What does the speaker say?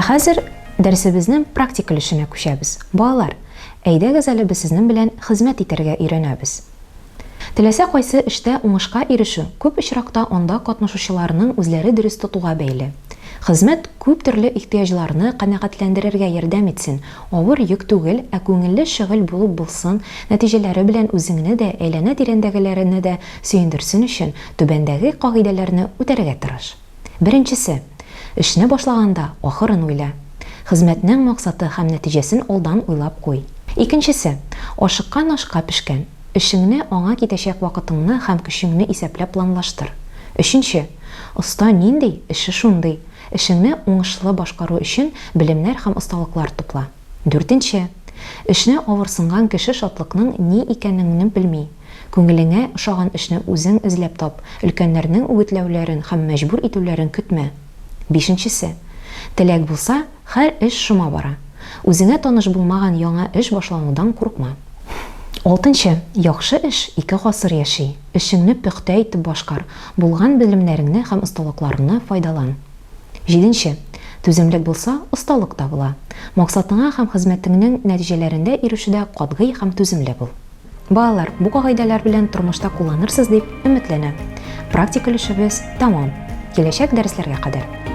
хәзер дәресебезнең практик өлешенә күчәбез. Балалар, әйдәгез әле без сезнең белән хезмәт итәргә өйрәнәбез. Теләсә кайсы эштә уңышка ирешү күп очракта анда катнашучыларның үзләре дөрес тотуга бәйле. Хезмәт күп төрле ихтыяҗларны канәгатьләндерергә ярдәм итсен, авыр йөк түгел, ә күңелле шөгыль булып булсын, нәтиҗәләре белән үзеңне дә, әйләнә-тирәндәгеләрне дә сөендерсен өчен, түбәндәге кагыйдәләрне үтәргә тырыш. Беренчесе. Эшне башлаганда, ахырын уйла. Хезмәтнең максаты һәм нәтиҗәсен алдан уйлап куй. Икенчесе. Ашыккан ашка пешкән. Эшеңне аңа китәчәк вакытыңны һәм көчеңне исәпләп планлаштыр. Өченче. Оста нинди, эше шундый. Эшеңне уңышлы башкару өчен белемнәр һәм осталыклар тупла. Дүртенче. Эшне авырсынган кеше шатлыкның ни икәнеңне белми. Күңелеңә ошаган эшне үзең эзләп тап, өлкәннәрнең үгетләүләрен һәм мәҗбүр итүләрен көтмә. Бишенчесе. Теләк булса, һәр эш шома бара. Үзеңә таныш булмаган яңа эш башланудан куркма. Алтынчы. Яхшы эш ике гасыр яши. Эшеңне пөхтә итеп башкар, булган белемнәреңне һәм осталыкларыңны файдалан. Җиденче. Түземлек булса, осталык та була. Максатыңа һәм хезмәтеңнең нәтиҗәләрендә ирешүдә катгый һәм түземле бул. Балалар, бу кагыйдәләр белән тормышта кулланырсыз дип өметләнәм. Практик өлешебез тәмам. Киләчәк дәресләргә кадәр!